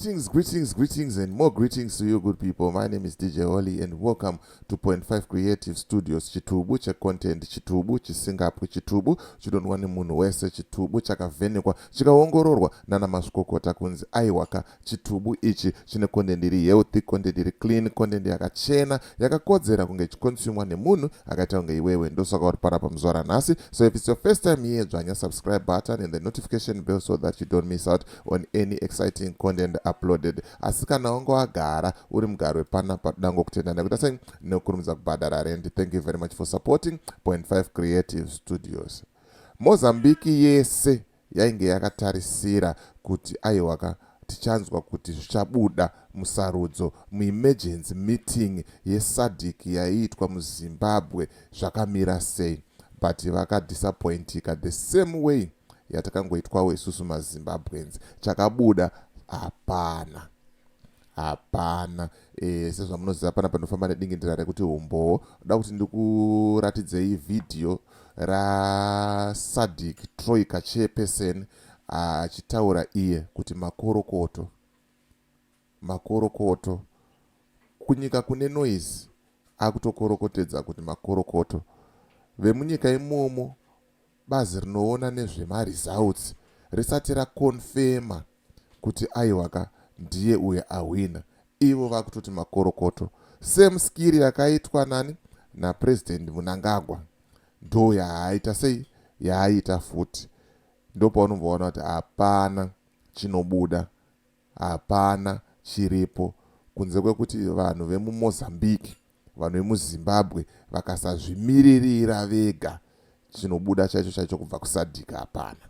Greetings, greetings, greetings, and more greetings to you, good people. My name is DJ Holly, and welcome to Point 5 Creative Studios. Chitubu checontent, chitubu chisingapwi, chitubu chinonwa nemunhu wese, chitubu chakavhenekwa, chikaongororwa nana mazvikokota kunzi aiwaka, chitubu ichi chine content iri healthy, content iri clean, content yakachena, yakakodzera kunge ichiconsumwa nemunhu akaita kunge iwewe. Ndosaka uri panapa muzuva ranhasi. So if it's your first time here, dzvanya subscribe button and the notification bell so that you don't miss out on any exciting content uploaded. Asi kana wanga wagara uri mugari wepanapa, dangokutenda nekuti sei nekukurumidza kubhadhara rent. Thank you very much for supporting Point 5 Creative Studios. Mozambiki yese yainge yakatarisira kuti aiwaka, tichanzwa kuti zvichabuda musarudzo muemergency meeting yeSADC yaiitwa muZimbabwe zvakamira sei, but vakadisappointika the same way yatakangoitwawo isusu maZimbabweans. Chakabuda hapana, hapana. Sezvamunoziva, pana panofamba nedingindira rekuti umbowo. Da kuti ndikuratidzei vhidhiyo raSADC Troika chairperson achitaura iye kuti makorokoto, makorokoto kunyika kune noise. Akutokorokotedza kuti makorokoto vemunyika imomo. Bazi rinoona nezvemaresults risati raconfirma kuti aiwaka, ndiye uyo ahwina, ivo vakutoti makorokoto. Same skill yakaitwa nani? NaPurezidendi Mnangagwa. Ndo yaaita sei, yaaita futi. Ndopaunobvaona kuti hapana chinobuda, hapana chiripo, kunze kwekuti vanhu vemuMozambique, vanhu vemuZimbabwe vakasazvimiririra vega, chinobuda chaicho chaicho kubva kuSADC hapana.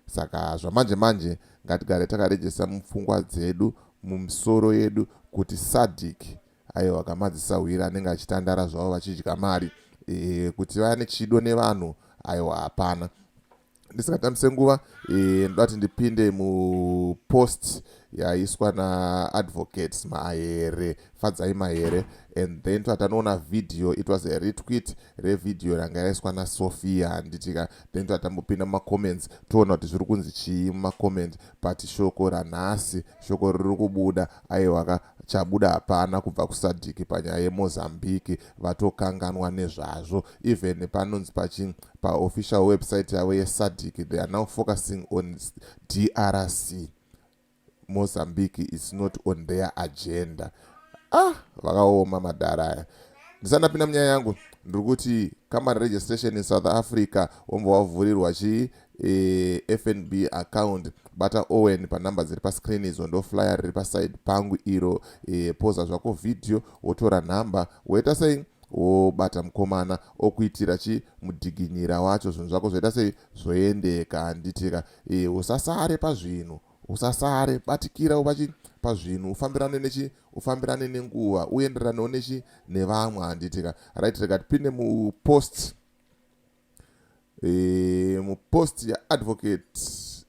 Saka zvamanje manje, ngatigare takarejesa mupfungwa dzedu, mumisoro yedu, kuti SADC aiwa, kamadzisahwira anenge achitandara zvavo vachidya mari. Kuti vane chido nevanhu, aiwa, hapana. Ndisingatambise nguva, ndoda kuti ndipinde mupost yaiswa naAdvocate Mahere, Fadzai Mahere, and then twatanoona vhidhiyo. It was a retweet revhidhiyo ranga yaiswa naSophia, handitika? Then twatambopinda mumacomments, toona kuti zviri kunzi chii mumacomment. But shoko ranhasi, shoko riri kubuda, aiwaka, chabuda hapana kubva kuSADC panyaya yeMozambique. Vatokanganwa nezvazvo. Even panonzi pachi paofficial website yavo yeSADC, they are now focusing on DRC. Mozambique is not on their agenda. Ah, vakaoma madhara aya. Ndisandapinda munyaya yangu, ndiri kuti company registration in South Africa, wombva wavhurirwa chi FNB account. Bata Owen panhamba dziri pascreen idzo, ndo flyer riri paside pangu iro. Poza zvako vhidhiyo, wotora nhamba, woita sei, wobata mukomana okuitira chi mudhiginyira wacho, zvinhu zvako zvoita sei, zvoendeka, handitika? Usasare pazvinhu, usasare, batikira pachi pazvinhu, ufambirane nechi, ufambirane nenguva, uenderanewo nechi nevamwe, handitika? Right, rega tipinde mupost, mupost yaadvocate,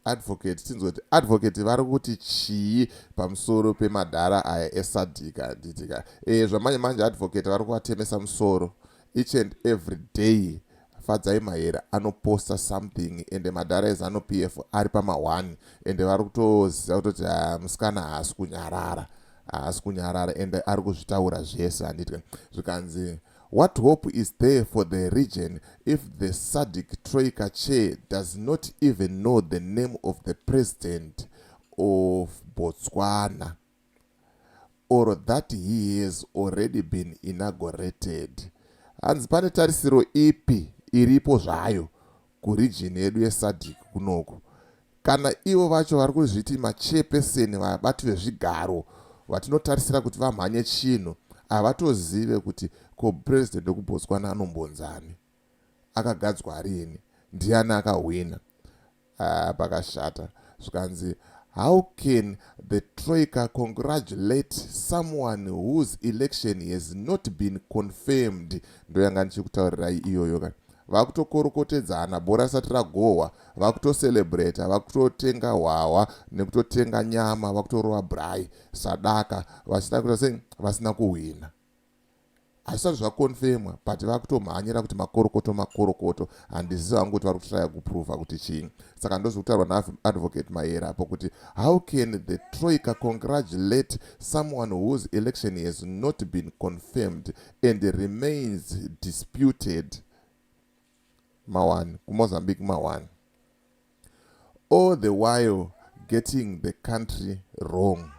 advocate, tinzwa kuti advocate vari kuti chii pamusoro pemadhara aya eSADC, handitika? Zvamanje manje advocate vari kuvatemesa musoro each and every day. Fadzai Mahere anoposta something, ende madhara eZANU PF ari pama1, ende vari kutoziva kutoti musikana haasi kunyarara, haasi kunyarara, ende ari kuzvitaura zvese, handiti? Zvikanzi, "What hope is there for the region if the SADC Troika chair does not even know the name of the president of Botswana or that he has already been inaugurated?" Hanzi pane tarisiro ipi iripo zvayo kuregion yedu yeSADC kunoku, kana ivo vacho vari kuzviti machairperson, vabati vezvigaro vatinotarisira kuti vamhanye chinhu, havatozive kuti ko purezidendi wekuBotswana anombonzani, akagadzwa rini, ndiani akahwina? Pakashata. Zvikanzi, "How can the Troika congratulate someone whose election has not been confirmed?" Ndo yanga ndichikutaurirai iyoyo ka. Vakutokorokotedzana bhora risati ragohwa, vakutocelebrata, vakutotenga hwahwa nekutotenga nyama, vakutorova braai sadaka, vasina kuita sei, vasina kuhwina. Hazvisati zvaconfirmwa, but vakutomhanyira kuti makorokoto, makorokoto. Handizivi hangu kuti vari kutraya kuprova kuti chii. Saka ndozvikutaurwa naAdvocate Mayera apo kuti how can the Troika congratulate someone whose election has not been confirmed and remains disputed? Ma1 kuMozambique, ma1, all the while getting the country wrong.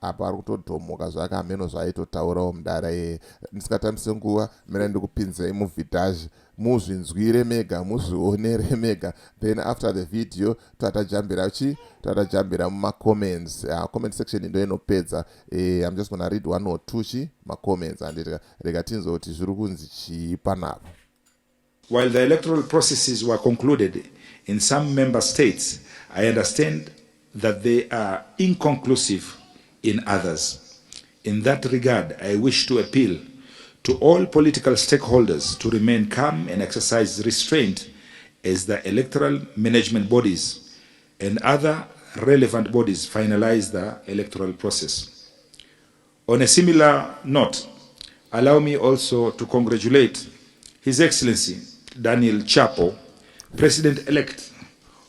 Apa ari kutodhomoka zvake, hameno zvaaitotaurawo mudara iyeye. Ndisingatambise nguva, mira ndikupinzei muvhidhazhi, muzvinzwire mega, muzvionere mega. Then after the video tatajambira chi tatajambira mumacomments. Comment section ndo inopedza. I'm just gonna read one or two chi macomments, handiti? Rega tinzwe kuti zviri kunzi chii panapa. While the electoral processes were concluded in some member states, I understand that they are inconclusive in others. In that regard, I wish to appeal to all political stakeholders to remain calm and exercise restraint as the electoral management bodies and other relevant bodies finalize the electoral process. On a similar note, allow me also to congratulate His Excellency Daniel Chapo, President-elect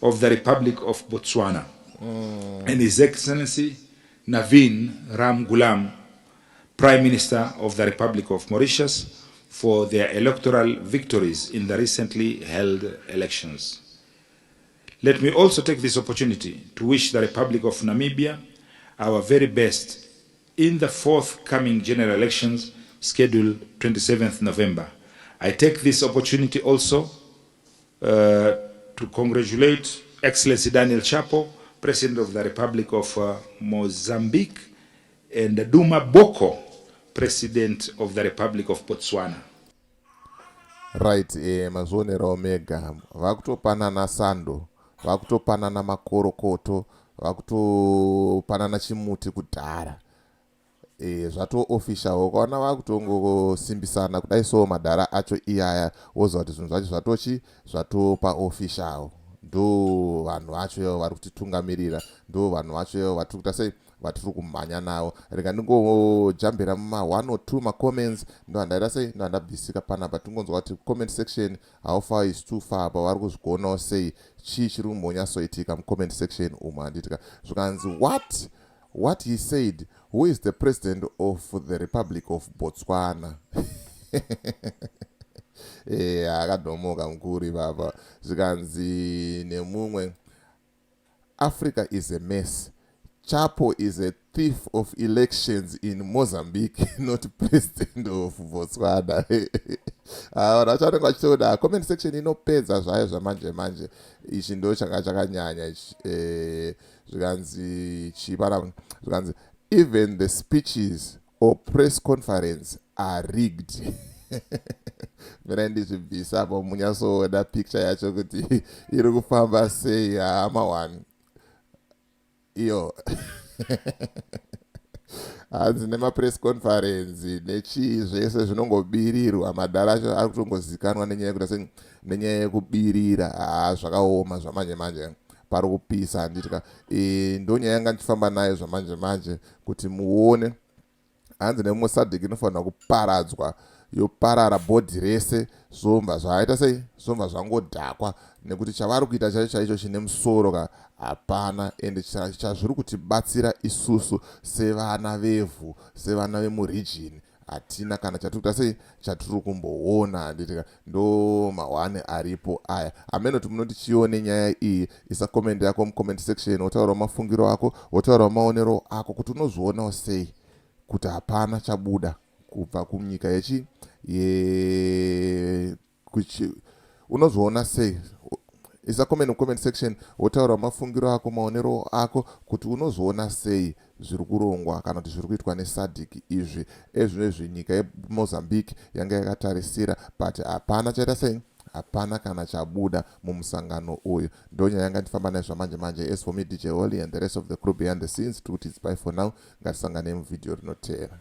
of the Republic of Botswana, and His Excellency Navin Ramgoolam, Prime Minister of the Republic of Mauritius, for their electoral victories in the recently held elections. Let me also take this opportunity to wish the Republic of Namibia our very best in the forthcoming general elections scheduled 27th November. I take this opportunity also to congratulate Excellency Daniel Chapo, President of the Republic of Mozambique, and Duma Boko, President of the Republic of Botswana. Right, mazvionerawo mega, vakutopanana sando, vakutopanana makorokoto, vakutopanana chimuti kudhara. Zvatoofficial. Ukaona vakutongosimbisana kudai so, madhara acho iyaya, woziva kuti zvinhu zvacho zvatochi zvatopa official. Ndo vanhu vacho ivo vari kutitungamirira, ndo vanhu vacho ivo vatiri kuita sei, vatiri kumhanya navo. Rega ndingojambira muma1 or 2 macomments, ndo handaita sei, ndo handabvisika panapa. Tingonzwa kuti comment section, how far is too far apa, vari kuzvionawo sei, chii chiri kumbonyatsoitika mucomment section umu, handitika? Zvikanzi, What he said? Who is the president of the Republic of Botswana?" Akadhomoka mukuru ipapa. Zvikanzi nemumwe, "Africa is a mess. Chapo is a thief of elections in Mozambique, not president of Botswana." Ah, vanhu vacho vanenge vachitoda. Comment section inopedza zvayo zvamanje manje. Ichi ndo changa chakanyanya ichi. Zvikanzi chipana, zvikanzi, "Even the speeches or press conference are rigged." Mirai ndizvibvisa apo munyatsoona picture yacho kuti iri kufamba sei. Hama one iyo, hanzi nemapress conference nechii, zvese zvinongobirirwa. Madhara acho ari kutongozikanwa nenyaya yekuita sei, nenyaya yekubirira. Haa, zvakaoma zvamanje manje, pari kupisa, handitika? Ndo nyaya yanga ndichifamba nayo zvamanje manje kuti muone. Hanzi nemumwe, "SADC inofanira kuparadzwa, yoparara bhodhi rese, zvobva zvaita sei, zvobva zvangodhakwa, nekuti chavari kuita chaicho chaicho chine musoro ka hapana. Ende chazviri kutibatsira isusu sevana vevhu, sevana vemuregion, hatina kana chatiri kuita sei, chatiri kumboona, handitika?" Ndo mahwane aripo aya. Hameno kuti munoti chione nyaya iyi. Isa comment yako mucomment section, wotaurawo mafungiro ako, wotaurawo maonero ako kuti unozvionawo sei kuti hapana chabuda kubva kunyika yechi ye kuchi. Unozviona sei? Isa comment mucomment section, wotaura mafungiro ako, maonero ako kuti unozviona sei zviri kurongwa kana kuti zviri kuitwa neSADC izvi. Ezvinezvi nyika yeMozambique yanga yakatarisira, but hapana chaita sei, hapana kana chabuda mumusangano uyu. Ndo nyaya yanga ndifamba nayo zvamanje manje. As for me, DJ Holly, and the rest of the crew behind the scenes, tikuti it's bye for now. Ngatisanganei muvhidhiyo rinoteera.